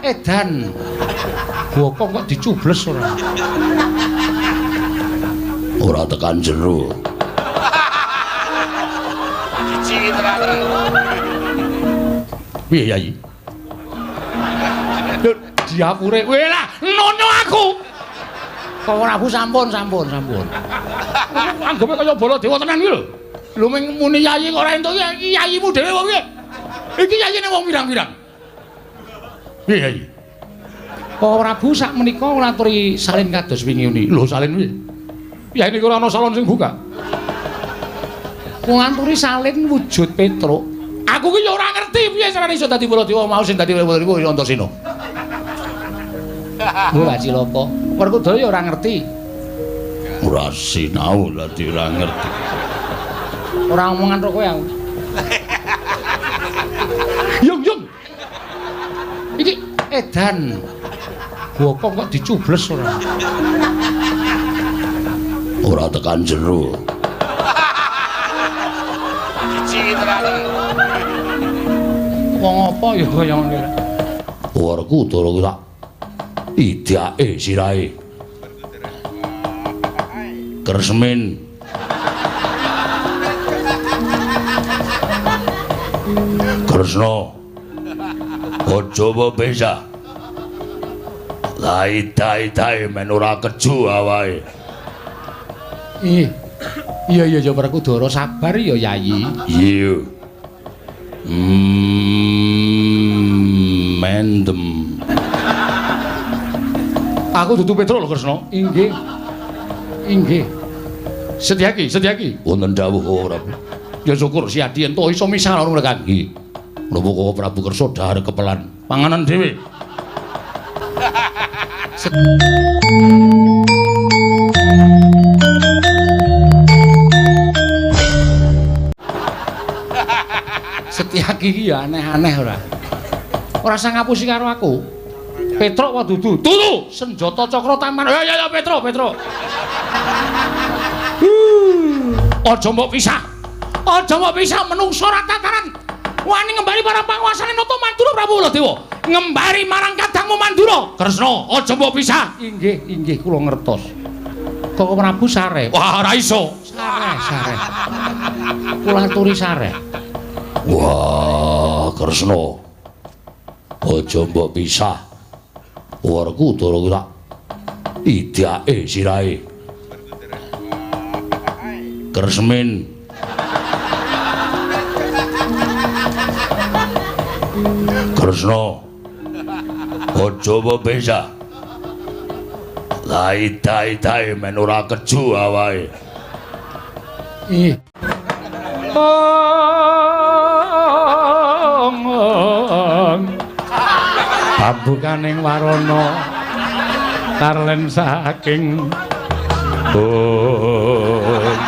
Edan. Bokong kok dicubles ora? Ora tekan jero. Piye Yai? Lho, diapure kowe lah nono aku. Kok Prabu sampun sampun sampun. Anggepe kaya Baladewa tenan iki lho. Lho ming muni yai kok ora entuk iki yayimu dhewe apa piye? Iki yayine wong pirang-pirang. Piye Yai? Kok Prabu sak menika nglaturi salin kados wingi uni. Lho salin piye? Yai niku ora ana salon sing buka. Nglaturi salin wujud Petruk. Aku ki ya ora ngerti piye carane iso dadi Baladewa mau sing dadi Baladewa ya Antasena. Lho cilaka. Werkudara ya ora ngerti. Ora sinau dadi ora ngerti. Ora omongan ro kowe aku. Yung yung. Iki edan. Bokong kok dicubles ora? Ora tekan jero. Wong apa ya kaya ngene. Werkudara ki tak idake sirahe. Kresmin. Kresna. Aja bebesa. Lai-dai-dai men ora keju awake. Ih. Iya iya ya Werkudara sabar ya Yayi. Iya. Mendem. Aku dudu Petruk lho Kresna. Inggih. Inggih. Setyaki, Setyaki. Wonten dawuh Prabu. Ya syukur si Adi ento iso misah karo mereka. Nggih. Napa kok Prabu Kersa dhahar kepelan panganan dhewe. Setyaki iki ya aneh-aneh ora. Ora usah ngapusi karo aku. Petruk apa dudu? Dudu! Senjata cakra taman. Ya ya ya Petruk, Petruk. Aja mbok pisah. Aja mbok pisah menungso ora tataran. Wani ngembari para panguasane Nata Mandura Prabu Baladewa. Ngembari marang kadangmu Mandura. Kresna, aja mbok pisah. Inggih, inggih kula ngertos. Kok Prabu sare? Wah, ora iso. Sare, sare. Kula aturi sare. Wah, Kresna. Aja mbok pisah. Werkudara ki tak idake sirahe. Kresmin. Kresna. Aja bebesa. Lai-dai-dai men ora keju awake. Ih. Pambukaning warana tarlen saking bun.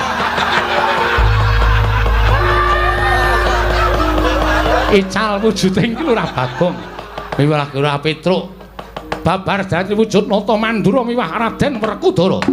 Ical wujuding iki Lurah Bagong miwah Lurah Petruk babar dadi wujud Nata Mandura miwah Raden Werkudara.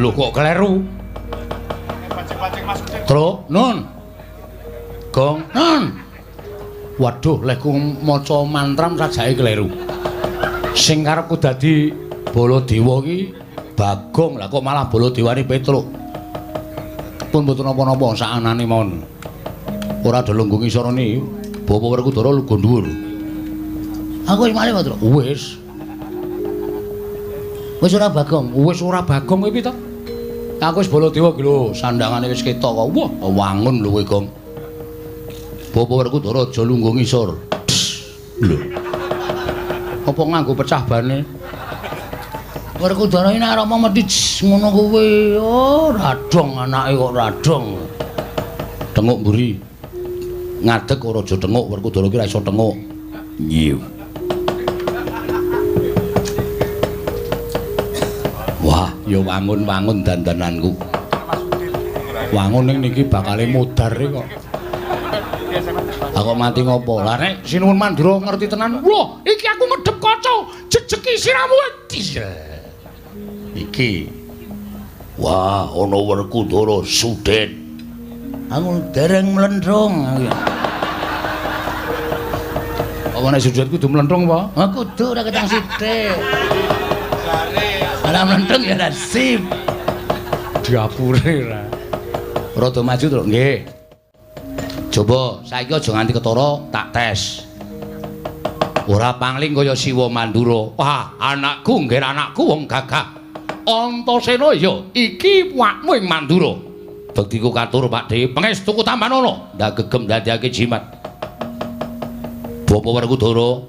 Lho kok kleru? Truk, nun. Gong, nun. Waduh, lehku maca mantram sajake kleru. Sing karepku dadi Baladewa ki Bagong, lah kok malah Baladewane Petruk. Pun mboten napa-napa sakanane mawon. Ora do lungguh ngisorone. Bapak Werkudara lungguh dhuwur. Aku wis malih, Truk. Wis. Wis ora Bagong, wis ora Bagong kowe piye to? Aku wis Baladewa iki lho, sandangane wis ketok kok. Wah, wangun lho kowe, Gong. Bapak Werkudara aja lungguh ngisor. Lho. Apa nganggo pecah bane? Werkudara iki nek arep mesti ngono kuwi. Oh, radong anake kok radong. Tenguk mburi. Ngadeg ora aja tenguk, Werkudara iki ora iso tenguk. Iya. Wah, ya wangun-wangun dandananku. Wangun ning niki bakale modar kok. Aku mati ngopo? Lah nek Sinuwun Mandura ngerti tenan. Wah, iki aku ngedep kaca, jejeki siramu. Iki. Wah, ana Werkudara sudet. Aku dereng mlenthung. Apa nek sudet kudu mlenthung apa? Ah kudu ora ketang sithik. Ora mlenthung ya nasib. Diapure ra. Rada maju, Truk. Nggih. Coba saiki aja nganti ketara tak tes. Ora pangling kaya Siwa Mandura. Wah, anakku nggih anakku wong gagah. Antasena ya iki wakmu ing Mandura. Bektiku katur Pakdhe, pangestuku tampanana. Ndak gegem ndadekake jimat. Bapak Werkudara.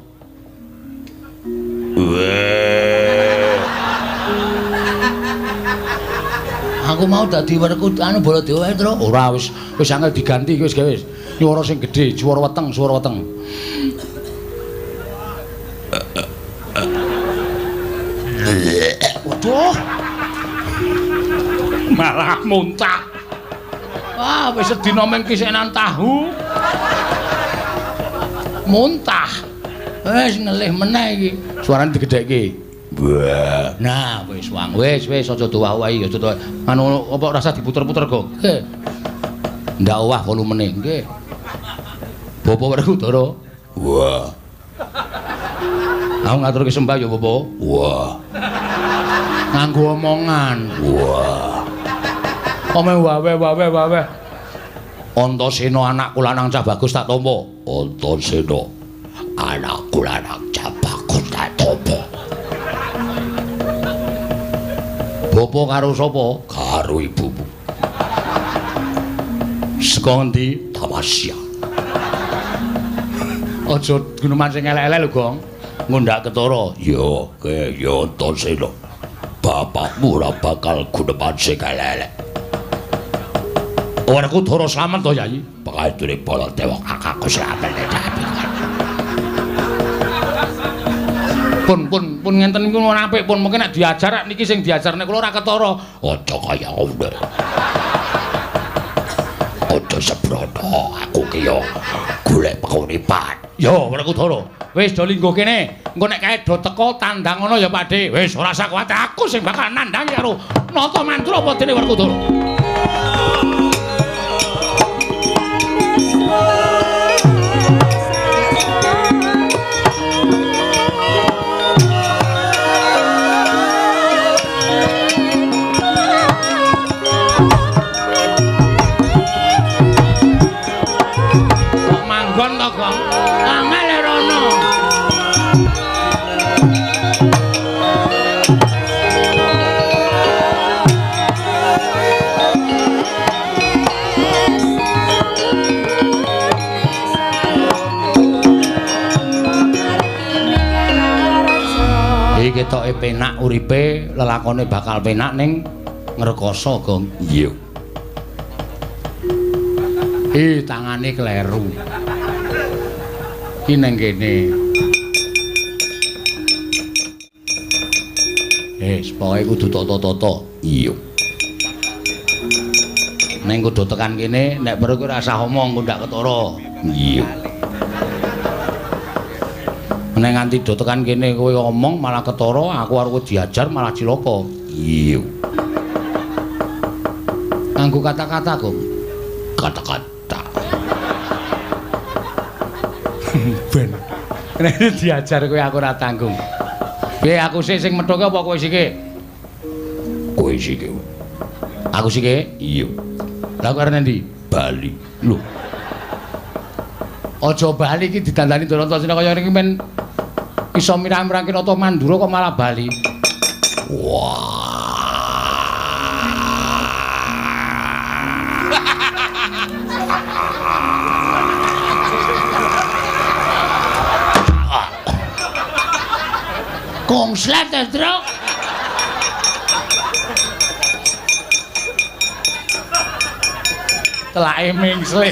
Aku mau dadi Werkudara anu Baladewa wae, Truk. Ora wis wis angel diganti iki wis gawe wis. Nyuwara sing gedhe, swara weteng, swara weteng. Waduh. Malah muntah. Wah, wis sedina mung kisenan tahu. Muntah. Wis ngelih meneh iki. Suarane digedhekke. Wah. Nah, wis wang, wis wis aja doah-owahi, aja doah. Anu apa rasa diputer-puter kok. Nggih. Ndak owah volumene, nggih. Bapak Werkudara. Wah. Aku ngaturke sembah ya, Bapak. Wah. Nganggo omongan. Wah. Ome wawe wawe wawe. Antasena anakku lanang cah bagus tak tampa. Antasena anakku lanang cah bagus tak tampa. Bapak karo sapa? Karo ibumu. Saka ngendi? Tamasya. Aja guneman sing elek-elek lho, Gong. Ngundak ketara. Ya, ke ya Antasena. Bapakmu ora bakal guneman sing elek-elek. Werkudara slamet to, Yai? Pangatune Baladewa kakakku slamet. Pun pun pun ngenten niku ora apik pun mungkin nek diajar niki sing diajar nek kula ora ketara. Aja kaya ngono. Aja sembrono, aku ki yo golek penguripan. Yo Werkudara, wis do lingguh kene. Engko nek kae do teko tandang ngono ya Pakdhe. Wis ora usah kuwatir, aku sing bakal nandhangi karo Nata Mandura apa dene Werkudara. Manggon to, Gong? Angel rono. Iki ketoke penak uripe, lelakone bakal penak ning ngrekoso, Gong. Iya. Tangane kleru. Iki nang kene. Pokoke kudu tata-tata. Iya. Ning kudu tekan kene, nek perlu kowe ora usah omong, engko ndak ketara. Iya. Nek nganti do tekan kene kowe omong malah ketara, aku arep diajar malah cilaka. Iya. Nganggo kata-kata, Gong. Kata-kata. Ben. Nek diajar kowe aku ora tanggung. Piye aku sik sing methuke apa kowe sike? Kowe siki. Aku siki? Iya. Lah kok arep endi? Bali. Lho. Aja bali iki didandani Antasena kaya ngene iki men iso mirang-mirangke Nata Mandura kok malah bali. Wah. Kongslet, Truk. Telake mingsle.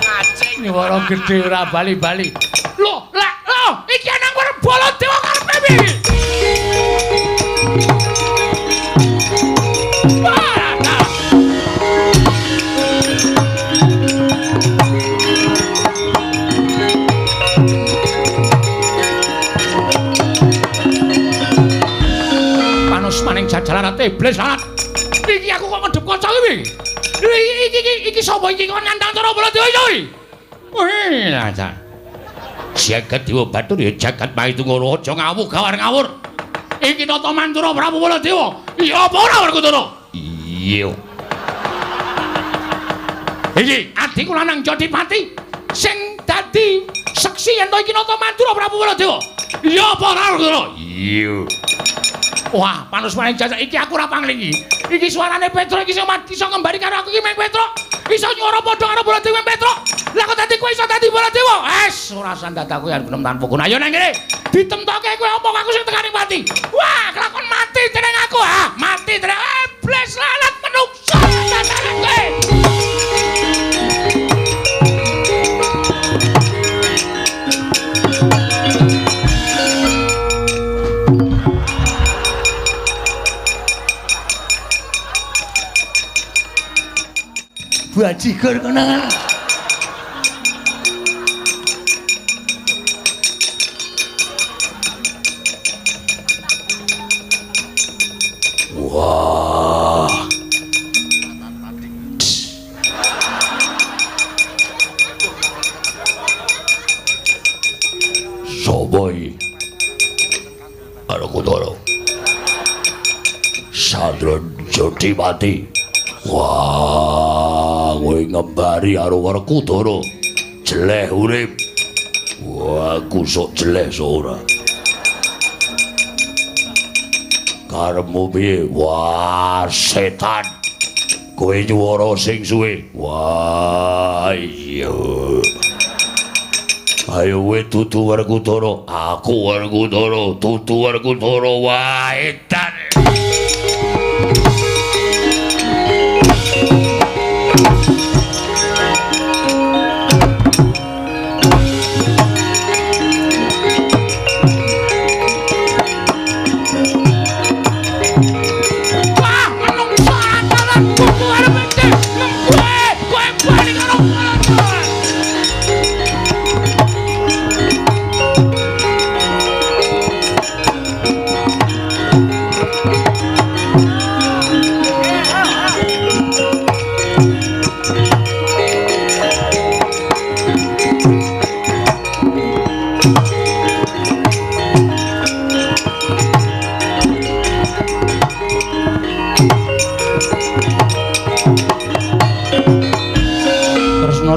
Ngaceng nyuwara gedhe ora bali-bali. Lho, lah, lho, iki anang Baladewa karepe piye? Panus maning jajalan iblis alat. Iki aku kok ngedep kaca iki. Iki sapa iki kok nantang cara Baladewa iki? Wih, lah. Jagat Dewa Batur ya jagat Mahitunggara aja ngawur gawar ngawur. Iki Nata Mandura Prabu Baladewa. Iya apa ora Werkudara? Iya. Iki adikku lanang Jodipati sing dadi seksi yen to iki Nata Mandura Prabu Baladewa. Iya apa ora Werkudara? Iya. Wah, panus maning jajak iki aku ora panglingi. Iki suarane Petro iki iso ngembari karo aku iki Meng Petro. Iso nyuwara padha karo Baladewa Meng Petro. Lah kok dadi kowe iso dadi Baladewa? Es, ora sandadaku yen gunem tanpa guna. Ayo nang kene. Ditemtoke kowe omong aku sing tekaning pati. Wah, kelakon mati teneng aku, ha. Mati teneng. Iblis lalat menungso dadakan kowe. Bajigur konangan. Wah. Sopo iki? Werkudara. Sandra Jodipati. Wah, kowe ngembari karo Werkudara. Jeleh urip. Wah, aku sok jeleh sok ora. Karepmu piye? Wah, setan. Kowe nyuwara sing suwe. Wah, iya. Ayo kowe dudu Werkudara. Aku Werkudara, dudu Werkudara. Wah, edan.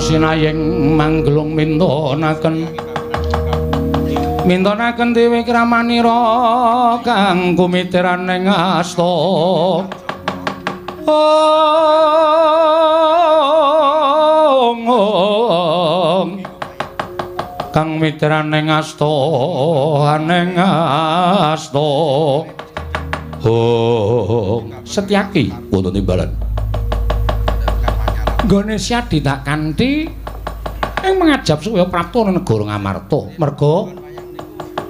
Sinayeng manggelung mintonaken mintonaken dewi kramanira kang kumitiran ing asta. Ong kang mitiran ing asta ning asta. Ong Setyaki wonten timbalan. Nggone Syadi tak kanthi ing mangajab supaya prapta negara Ngamarta. Merga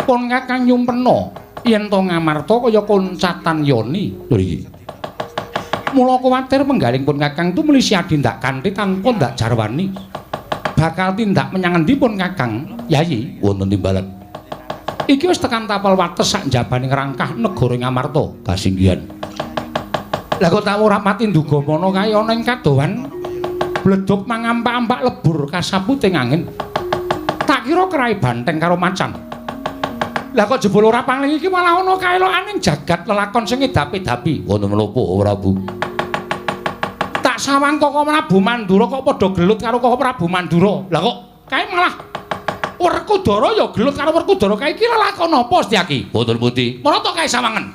pun Kakang nyumpena yen to Ngamarta kaya koncatan yoni. Lho iki. Mula kuwatir penggaling pun Kakang tumuli Syadi ndak kanthi tanpa ndak jarwani. Bakal tindak menyang endi pun Kakang, Yayi? Wonten timbalan. Iki wis tekan tapel wates sak njabaning rangkah negara Ngamarta. Kasinggihan. Lah kok tak ora pati nduga mono kae ana ing kadohan bledug mangampak-ampak lebur kasaputing angin. Tak kira kerai banteng karo macan. Lah kok jebul ora pangling iki malah ana kaelokaning jagat lelakon sing ngedapi-dapi. Wonten menapa Prabu? Tak sawang Koko Prabu Mandura kok padha gelut karo Koko Prabu Mandura. Lah kok kae malah Werkudara ya gelut karo Werkudara kae iki lelakon apa Setyaki? Wonten pundi? Marata kae sawangen.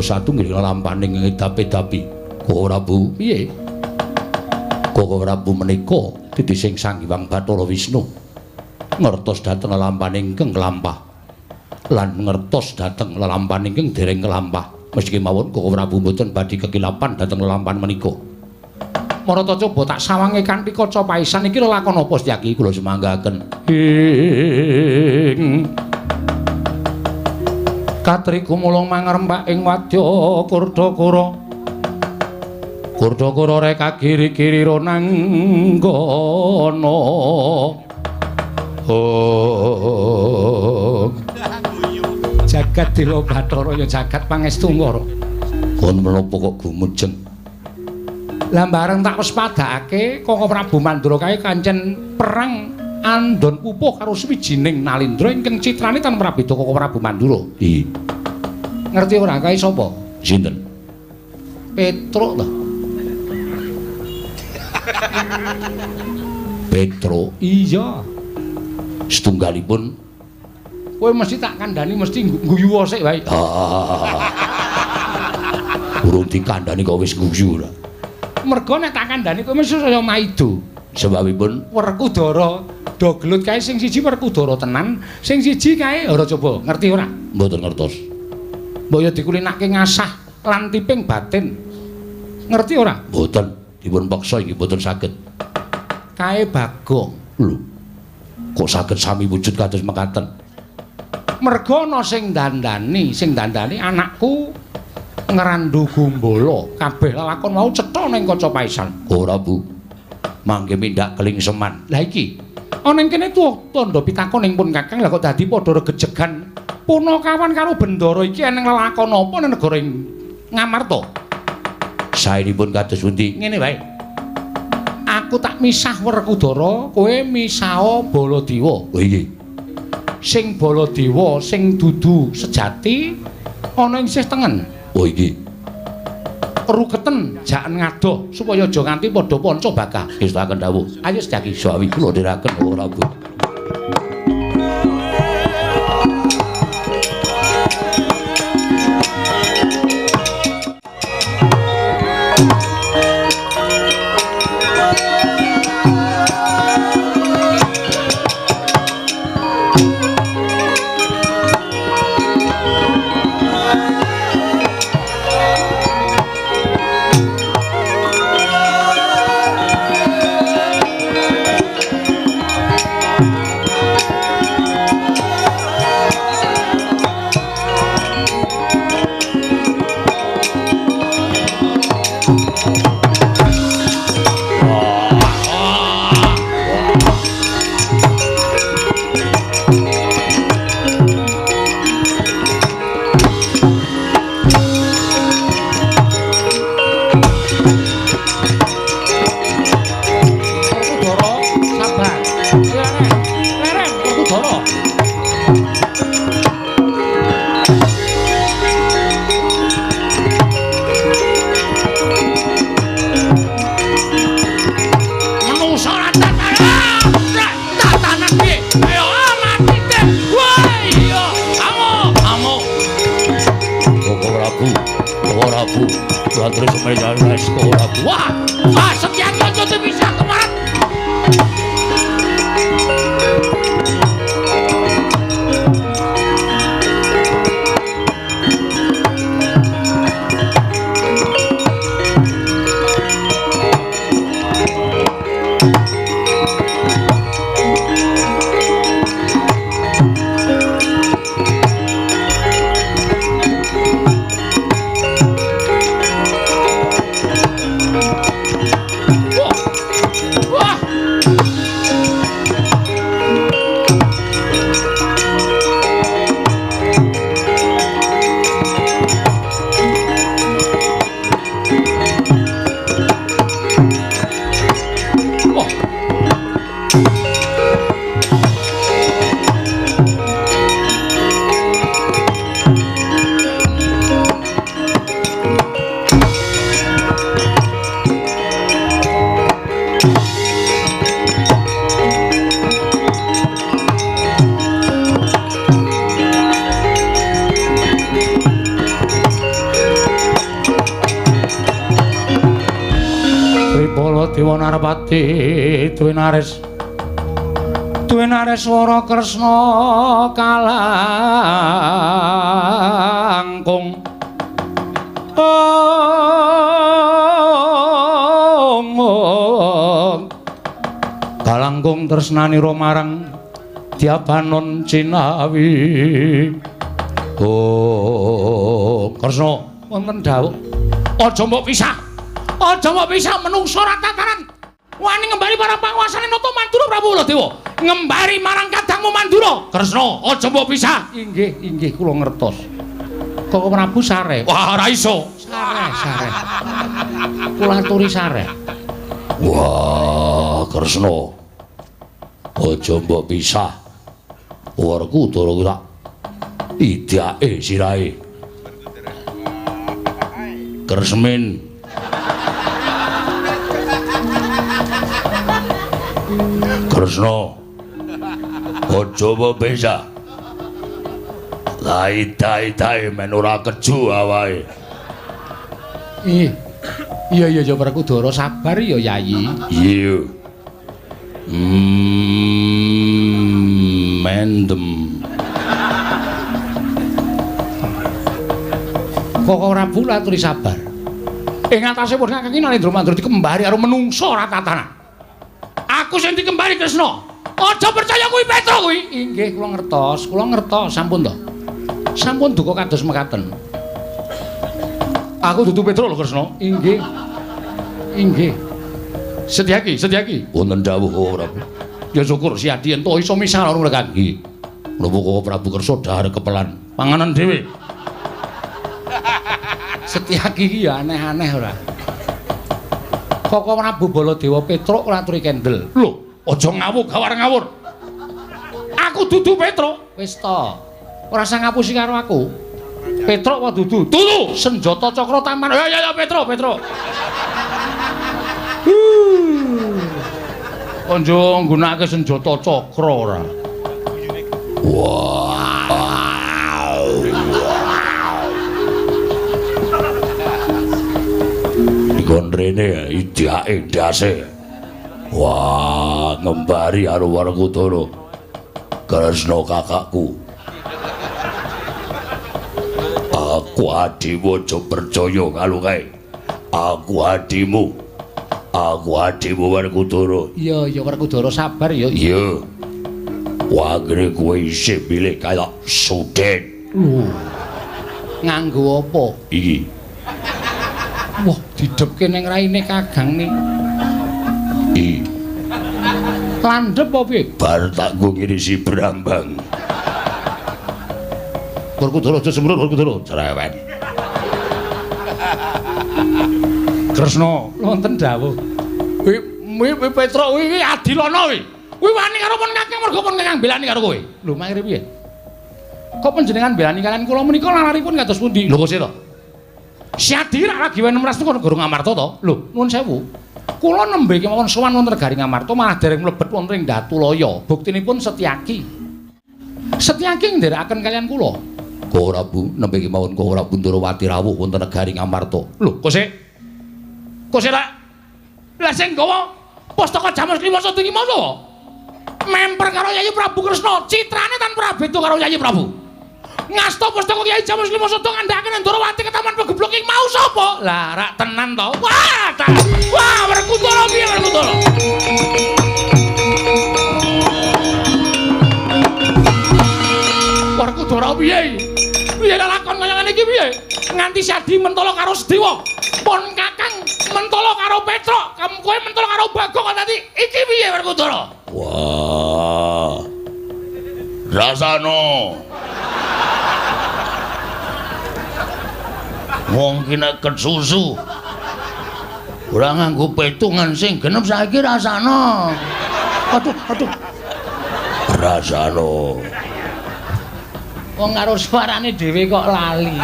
Satunggiling lelampaning ngedapi-dapi. Koko Prabu, piye? Koko Prabu menika titi sing Sang Hyang Bathara Wisnu ngertos dhateng lelampaning ingkang kelampah lan ngertos dhateng lelampaning ingkang dereng kelampah. Meski mawon Koko Prabu mboten badhe kekilapan dhateng lelampahan menika. Marata coba tak sawange kanthi kaca paisan iki lelakon apa Setyaki? Kula sumanggaken. Ing Katri gumulung mangrempak ing wadya Kurdakara. Kurdakara reka kiri-kiri ronanggana. Oh. Jagat Dila Bathara ya jagat pangestu ngara. Kon menapa kok gumujeng? Lah bareng tak wespadakake Koko Prabu Mandura kae kancen perang andon pupuh karo suwijining Nalindra ingkang citrane tan prabeda Koko Prabu Mandura. Iya. Ngerti ora kae sapa? Sinten? Petruk to. Petruk? Iya. Setunggalipun kowe mesti tak kandhani mesti guyu sik wae. Urung dikandhani kok wis guyu ora. Mergo nek tak kandhani kowe mesti saya maido. Sebabipun Werkudara do gelut kae sing siji Werkudara tenan, sing siji kae ora coba ngerti ora? Mboten ngertos. Mbok ya dikulinake ngasah lan tiping batin. Ngerti ora? Mboten, dipun peksa inggih mboten saged. Kae Bagong. Lho. Kok saged sami wujud kados mekaten? Mergo ana sing dandani, sing dandani anakku Ngrandu Gumbala. Kabeh lelakon mau cetha ning kaca paisan. Ora, Bu. Mangke mindak kelingseman. Lah iki ana ing kene tuwa tandha pitakon ing pun Kakang, lah kok dadi padha regejegan punakawan karo Bendara iki eneng lelakon apa ning negara Ngamarta? Saenipun kados pundi? Ngene wae. Aku tak misah Werkudara, kowe misah Baladewa. Oh iya. Sing Baladewa sing dudu sejati ana ing sisih tengen. Oh iki. Ruketen jaken ngadoh supaya aja nganti padha panca bakah. Ngestakaken dawuh. Ayo Setyaki. Sawi kula dherekaken ora, Bu. Wah, wah, Setyaki aja bisa kemarin. Baladewa Narpati duwe nares. Duwe nareswara Kresna kalangkung. Om. Kalangkung tresnanira marang Dyabanon Cinawi. Oh, Kresna wonten dawuh. Aja mbok pisah. Aja mbok pisah menungsa ora tataran. Wani ngembari marang panguasane Nata Mandura Prabu Baladewa. Ngembari marang kadangmu Mandura. Kresna, aja mbok pisah. Inggih, inggih kula ngertos. Koko Prabu sare. Wah, ora iso. Sare, sare. Kula aturi sare. Wah, Kresna. Aja mbok pisah. Werkudara ku tak idake sirahe. Kresmin. Kresna. Aja mbok pisah. Lai-dai-dai men ora keju awake. Ih. Iya iya ya Werkudara sabar ya Yayi. Iya. Mendem. Koko Prabu laturi sabar. Ing atase pun kakang Nalendra Mandura dikembari karo menungsa ora tatanan. Aku sing dikembari Kresna. Aja percaya kuwi Petro kuwi. Inggih kula ngertos, kula ngertos sampun to. Sampun duka kados mekaten. Aku dudu Petro lho Kresna. Inggih. Inggih. Setyaki, Setyaki. Wonten dawuh Koko Prabu. Ya syukur Siadi ento iso misah karo Kakang. Nggih. Napa Koko Prabu kersa dhahar kepelan panganan dhewe. Setyaki iki ya aneh-aneh ora. Koko Prabu Baladewa Petruk ora aturi kendel. Lho, aja ngawur gawar ngawur. Aku dudu Petruk. Wis to. Ora usah ngapusi karo aku. Petruk apa dudu? Dudu. Senjata cakra taman. Ya ya ya Petruk, Petruk. Konjo nggunakake senjata cakra ora. Wow. Dikon rene idake ndase. Wah, ngembari karo Werkudara. Kresna kakakku. Aku adimu aja percaya karo kae. Aku adimu. Aku adimu Werkudara. Iya, iya Werkudara sabar ya. Iya. Wagre kowe isih milih kaya sudet. Lho. Nganggo apa? Iki. Wah, didhepke ning raine Kakang ning. Iki. Landhep apa piye? Bar tak nggo ngirisi brambang. Werkudara aja sembrut Werkudara. Cerewet. Kresna wonten dawuh. Kuwi kuwi Petruk kuwi adilana kuwi. Kuwi wani karo pun Kakang mergo pun Kakang belani karo kowe. Lho mangkire piye? Kok panjenengan belani kalian kula menika lalaripun kados pundi? Lho kok sih to? Siadi rak lagi wenem ras niku negara Ngamarta to? Lho nuwun sewu. Kula nembe kemawon sowan wonten negari Ngamarta malah dereng mlebet wonten ing Datulaya. Buktinipun Setyaki. Setyaki nderekaken kalian kula. Koko Prabu nembe kemawon Koko Prabu Ndorowati rawuh wonten negari Ngamarta. Lho kok sik? Kok sik lak? Lah sing gawa pustaka Jamus Klima Sada iki masa? Memper karo Yayi Prabu Kresna, citrane tanpa beda karo Yayi Prabu. Ngasta pustaka Kyai Jamus Klima Sada ngandhakaken Ndorowati ketaman pegeblok iki mau sapa? Lah rak tenan to. Wah, ta. Wah, Werkudara piye Werkudara? Werkudara piye iki? Piye lakon kaya ngene iki piye? Nganti Siadi mentolo karo Sedewa. Pun Kakang mentolo karo Petruk, kowe mentolo karo Bagong kok dadi iki piye Werkudara? Wah. Rasano. Wong ki nek kesusu ora nganggo petungan sing genep saiki rasano. Aduh, aduh. Rasano. Wong karo suarane dhewe kok lali.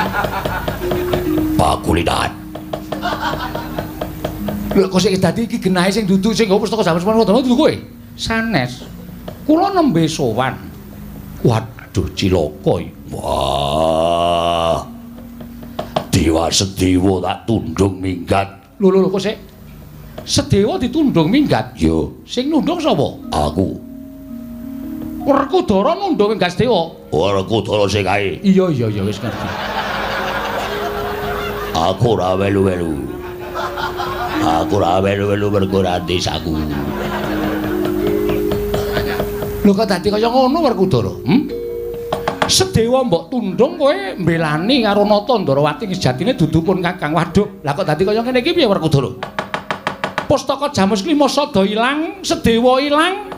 Pakulitan. Lho kok sik dadi iki genahe sing dudu sing nggo pustaka Jamus Klima Sada dudu kowe? Sanes. Kula nembe sowan. Waduh cilaka iki. Wah. Dewa Sedewa tak tundung minggat. Lho lho kok sik. Sedewa ditundung minggat. Yo, sing nundung sapa? Aku. Werkudara nundung minggat Sedewa. Werkudara sing kae. Iya iya iya wis ngerti. Aku ora welu-welu. Aku ora welu-welu mergo ora desaku. Lho kok dadi kaya ngono Werkudara? Sedewa mbok tundung kowe mbelani karo Nata Ndrawati sejatine dudu pun Kakang. Waduh, lah kok dadi kaya ngene iki piye Werkudara? Pustaka Jamus Klima sada ilang, Sedewa ilang.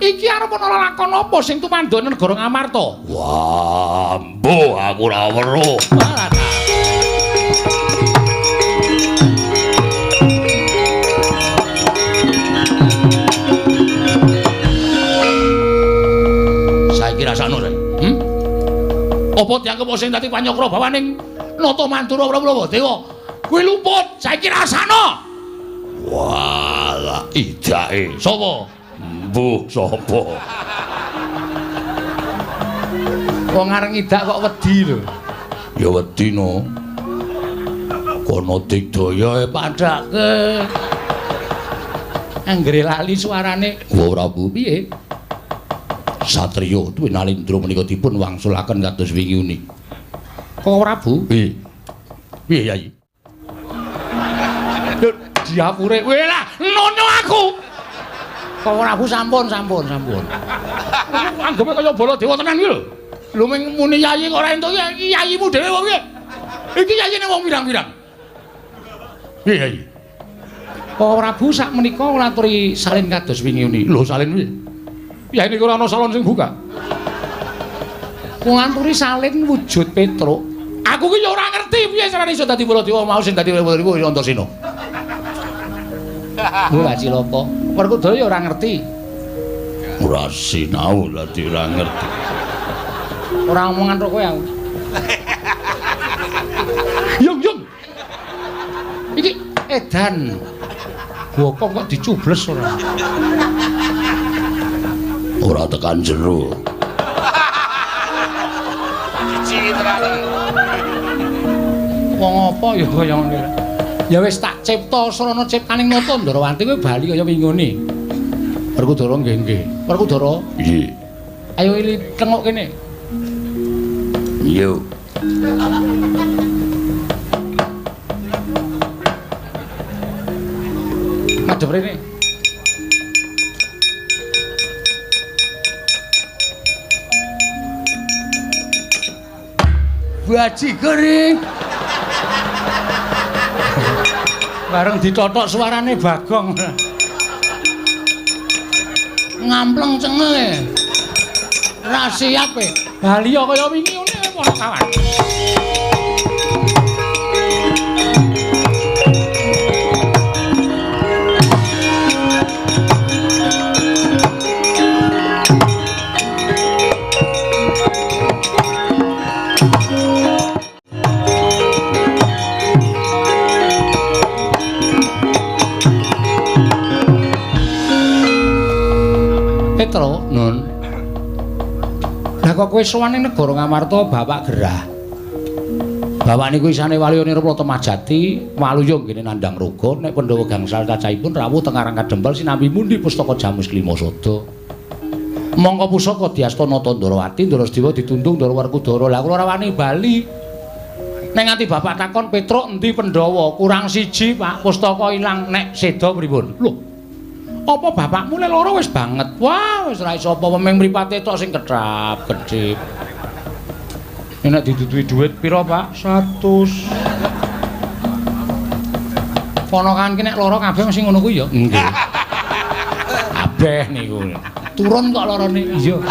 Iki arep ana lakon apa sing tumandha negara Ngamarta? Wah, mbuh aku ora weruh. Saiki rasakno saiki. Apa dianggep sing dadi panyokra bawaning Nata Mandura Prabu Dewa? Kuwi luput, saiki rasakno. Walah, idake. Sapa? Mbuh sapa? Wong arep ngidak kok wedi lho. Ya wedi no. Kono digdaya padake. Anggere lali suarane. Wa Prabu piye? Satriya Dwinalindra menika dipun wangsulaken kados wingi uni. Kok Prabu? Piye? Piye Yai? Lho diapure. Weh lah, nono aku. Kok Prabu sampun sampun sampun. Anggepe kaya Baladewa tenan iki lho. Lho ming muni yai kok ora entuk iki yayimu dhewe apa piye? Iki yayine wong pirang-pirang. Piye Yai? Kok Prabu sak menika nglaturi salin kados wingi uni. Lho salin piye? Ya ini ora ana salon sing buka. Nganturi salin wujud Petruk. Aku ki ya ora ngerti piye carane iso dadi Baladewa mau sing dadi Baladewa ya Antasena. Ora cilaka. Werkudara ya ora ngerti. Ora sinau dadi ora ngerti. Ora omongan karo kowe aku. Yung yung. Iki edan. Gokong kok dicubles ora. Ora tekan jero. Wong apa ya kaya ngene. Ya wis tak cipta srana ciptaning Nata Ndrawati kowe bali kaya wingone. Werkudara nggih nggih. Werkudara? Nggih. Ayo ili tengok kene. Yo. Madhep rene. Baji kering. Bareng ditotok suarane Bagong. Ngampleng cengele. Ra siap e. Bali kaya wingi ngene para kawan. Petro, Nun. Lah kok kowe sowan ning negara Ngamarta bapak gerah. Bapak niku isane Waluya Nirpala Temajati, Waluya nggene nandhang raga, nek Pandhawa gangsal cacahipun rawuh teng Karang Kadempel sinambi mundi pustaka Jamus Klima Sada. Mongko pusaka diasta Nata Ndrawati, Ndrasdewa ditundung Ndara Werkudara. Lah kula ora wani bali. Nek nganti bapak takon Petruk endi Pandhawa, kurang siji Pak, pustaka ilang nek seda pripun? Lho. Apa bapakmu le loro wis banget? Wah, wis ora iso apa-apa ming mripate tok sing kethap kedhip. Nek diduduhi dhuwit pira, Pak? 100. Ponakan ki nek loro kabeh mesti ngono kuwi ya? Nggih. Kabeh niku. Turun kok lorone. Iya.